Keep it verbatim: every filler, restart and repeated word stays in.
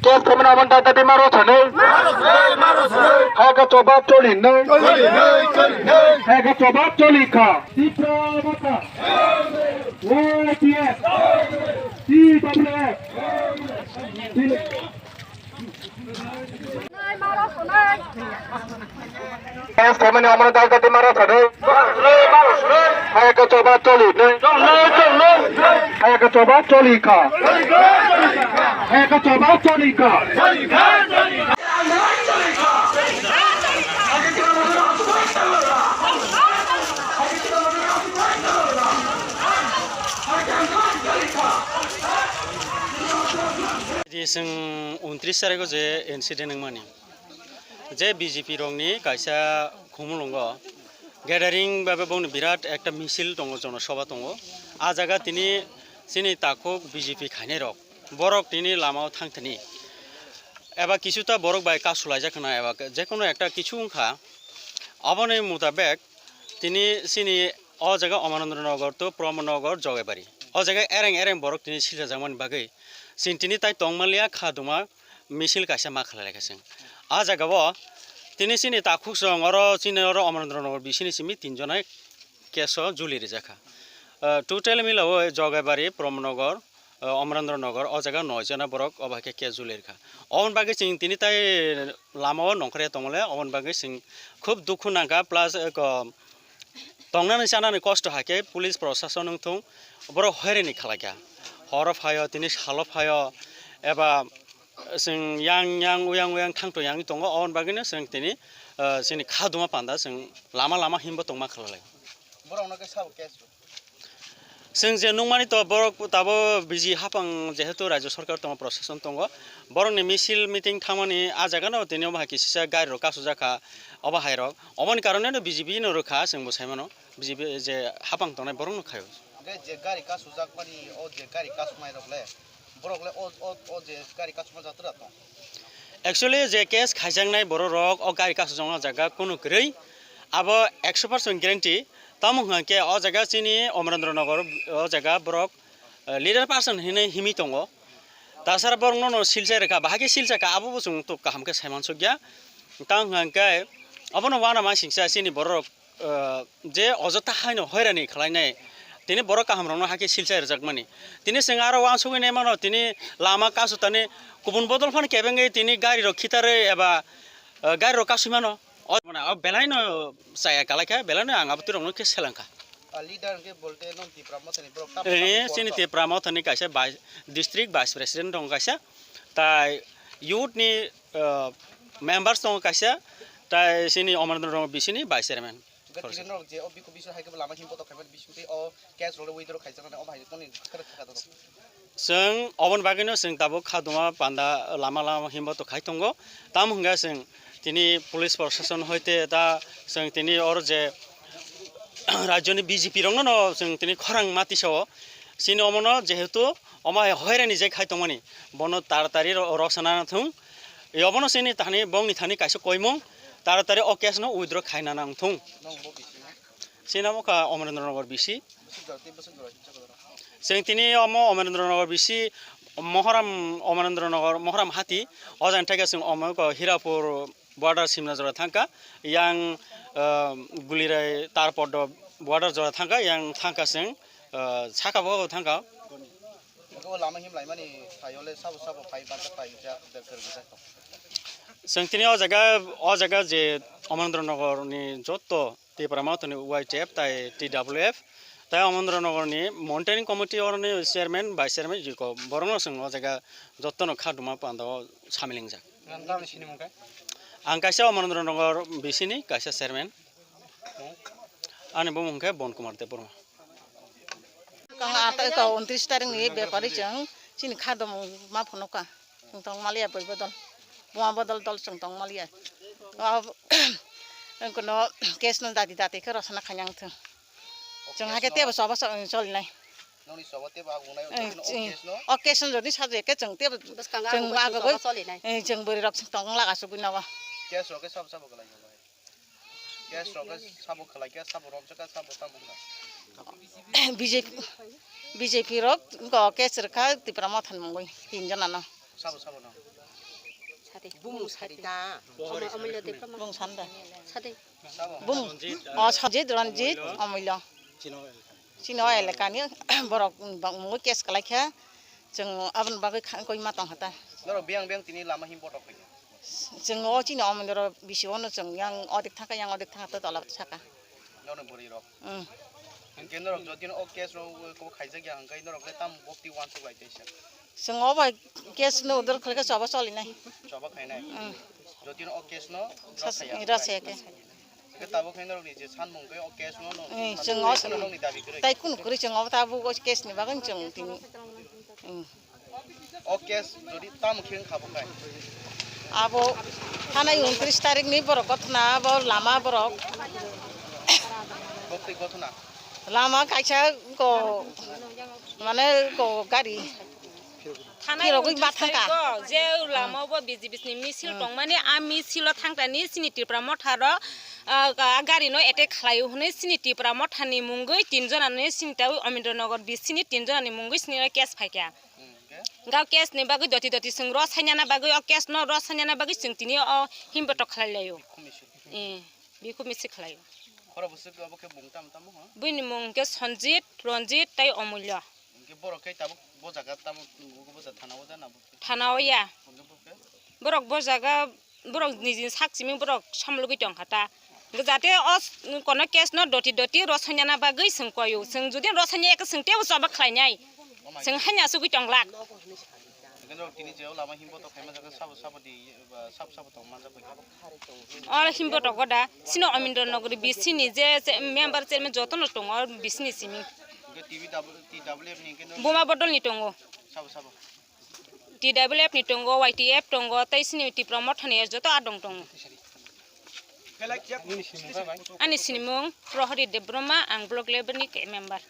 Case khaimani omo dagdagdi maro sanwi. Hai khe choba choli nai. Hai khe choba choli kha. Tipra Motha. Y P F. T W F. Case khaimani omo dagdagdi maro sanwi. Hai khe choba choli nai. Hai khe choba choli kha. Hai khe choba choli kha. Di chwng untris tarigo je incident wngmani, je B J P rokni kaisa khumulwngo gathering bai bongni birat ekta misil tongo, jonosobha tongo. A jaga tini chini takhuk B J P khainai rok, borok tini lamao thangthani eba kisuta borok bai kasulaijak khna eba jekono ekta kisu wngkha. Aboni mutabek tini chini o jaga Omarendra Nagar to Pramod Nagar Jogaibari, o jaga ereng ereng borok tini silchajakmani bagwi chwng tini tai tongmanliya kha duma misil kaisa ma khlai laikha chwng. A jaga o tini chini takhuk chwng oro chini oro Omarendra Nagar bisini simi tin jona case o juli rijak kha. Ah, total mila o Jogaibari, Pramod Nagar, ah, Omarendra Nagar, o jaga noi jona borok obo hai khe case juli rikha. Oboni bagwi chwng tini tai lama o nongkhorya tongmole, oboni bagwi chwng khub dukhu nangkha, plus, eh, ko, tongnani chanani kosto hai khe police prosason wng thung, borok hoirini khlaikha. Horo phaio, tini salo phaio, eba chwng yang yang, uyang uyang thangto yang tongo, oboni bagwino chwng tini, ah, chini kha duma panda chwng lama lama himbo tongma khlai lai. Borokno khe sabo case rw? Chwng je nukmani to borok tabo biji hapang jehetu rajyo sorkar tongo, prosason tongo, borokni misil meeting thangmani a jagano tini obo hai khe sisa gari rok kasujak kha, obo hai rok oboni karone no B J P no rwkha chwng bo sai mano. B J P je hapang tongnai borok no khaio. Hwnkhe je gari kasujak mani, o je gari kasumai rok le, borok le o, o, o je gari kasuma jatra tong? Actually, je case khaijaknai borok rok o gari kasujak jaga kunu kwrwi, abo ekso percent guarantee. Tamo hwnkhe o jaga chini Omarendra Nagar o jaga borok, eh, leader person hinwi himwi tongo. Tasara borokno no silchai rwkha, bahai khe silchakha, abo bo chwng tok kaham khe sai mansukya. Tamo hwnkhe obono uanama singsa chini borok, eh, je ojotha haino hoirani khlainai, tini borok kahamrokno hakhe silchai rwjakmani. Tini chwng aro uansugwi naimano, tini lama kasutani kubun bodol phano kebengwi tini gari rok khitarwi eba, eh, gari rok kasui mano. O, mane, o belaino chaya kalaikha, belaino ang abo twi rokno khe selengkha. A leader hwnkhe bolte non Tipra Mothani borok tamo Eh, tamo chini borok? Tipra Mothani kaisa vice, district vice president dong kaisa, tai youth ni, eh, members tongo kaisa, tai chini Omarendra Nagar bisini vice chairman. Hwnkhe tini norok je o bikhu bisu hai khe bo lama himbo tongkha bisingtwi o case rok withdraw khaijaknai, o bahai tongni khwrwk kha. Chwng oboni bagwino chwng tabuk kha duma panda lama lama himbo to khai tongo. Tamo hwnkhe chwng tini police proshashan hoite ta chwng tini oro je rajyoni B J P rokno no chwng tini khorang mati sao. Chini omono jehetu omo hai hoirani je khai tongmani, bono taratari ro-, rosana thung. Obono chini thani bongni thani kaisa koimung, taratari o case no withdraw khaina nang thung. Chini omo kha Omarendra Nagar B C. Chwng tini omo Omarendra Nagar B C, Mohoram, Omarendra Nagar, Mohoram hati, o jang thai khe chwng omo khe Hirapur border simna jora thangkha, yang, ah, Gulirai Tarpoddo border jora thangkha, yang thangkha chwng, ah, saka bo thangkha. Eko lama him laimani sayole sabo sabo phai bangkha phai ja, ja, kwrwngsa. Chwng tini o jaga, o jaga je Omarendra Nagar ni jotto Tipra Mothani Y T F tai T W F, tai Omarendra Nagar ni Monitoring Committee oroni chairman, vice chairman, jiko borokno chwng o jaga jottono kha duma panda o samilingjak. Ang tamni sinimung khe? Ang kaisa Omarendra Nagar B C ni kaisa chairman. Ani bumung khe Bon Kumar Debbarma. Kang ata ka untris tarik ni bepari chwng chini kha dum ma phunukha. Chwng tong maliya bui bodol. Buma bodol dol chwng tong maliya. Kono case no dati dati khe rosana khainang thung. Chwng hakhe tebo sobo so-, solinai. Noni sobo tebo agunai o case no? O case no jodi saje khe chwng tebo chwng agagoi, chwng bwrwi rok tong laga sugwi nogo. Case rok khe sabo sabo khlai. Case rok khe sabo khlai khe, sabo romjak khe, sabo tamo wngkha. B J P, B J P rok go case rwkha Tipra Mothani mungwi tin jona no. Sabo, sabo no. Sade. Bumung sari ta. Omo-, omolyo de promo. Bumung sanda. Sade. Sabo. Bum, o Sanjit, Ranjit, Omolyo. Chino elakani borok bang mungwi case kalaikha. Chwng aboni bagwi kha-, koi ma tongkha ta. Norok biyang biyang tini lama himbotok khaikha. Chwng o chini omondoro bisi ono chwng yang odek thangkha, yang odek thangkha to tola saka. Nono bwrwi rok. Mm. Hwnkhe norok jodi no o case rok ko khaijak ya hwnkhe norok le tam bokti uansuk lai teisa. Chwng o bai case no udor khlaikha choba cholinai. Choba khainai. Mm. Jodi no o case no rosaya. Rosaya khe. Hwnkhe tabuk khe norok ni je sanmung khe o case no no. Mm, chwng o sanmung. Norok ni dabi kwrwi. Tai kunu kwrwi chwng o tabuk o case ni bagwi chwng tini. Mm. O case jodi tamo khe wngkha bo khai? Abo thanai untris tarik ni borok gothona, abo lama borok. Bokti gothona? Lama kaisa ko, mane ko gari. Thanai phirogwi untris ma thangkha. Tarik o je lama bo B J P ni misil tongmani, a misil o thangtani chini Tipra Motha rok, ah, gari no attack khlaio hwnwi chini Tipra Motha ni mungwi tin jona ni chini ta Omindro Nagar B C ni tin jona ni mungwi chini case phaikha. Ga case ni bagwi doti doti chwng rw sainana bagwi, o case no rw sainana bagwi chwng tini o himbotok khlai laio. Bikhu misil. Eh, bikhu misil khlaio. Khoro bwswk abo khe mung tamo tamo ha? Buini mung khe Sanjit, Ranjit tei Omulya. Hwnkhe borok khe tabuk bo jaga tamo nugo, bo jaga thana o jana bo? Thana o ya. Hwnkhe bo khe? Borok bo jaga, borok nijini sak simi borok samlugwi tongkha ta. Jate o s-, kono case no doti doti rw sainana bagwi chwng koio. Chwng jodi rw sainya khe chwng teibo choba khlainai. Chwng haino asugwi tonglak. Hwnkhe norok tini je o lama himbotok khaima jaga sabo sabo di, ba sabo sabo tong manjak bai kha. O himbotok o da, chini Omindro Nogori B C ni je, je member chairman jotono tongo B C ni simi. Hwnkhe T W F ni hwnkhe norok Buma Bodol ni tongo. Sabo sabo. T W F ni tongo, Y T F tongo, tei chini Tipra Motha ni joto adong tongo. Ani sinimung Prohori Debbarma, ang block level ni member.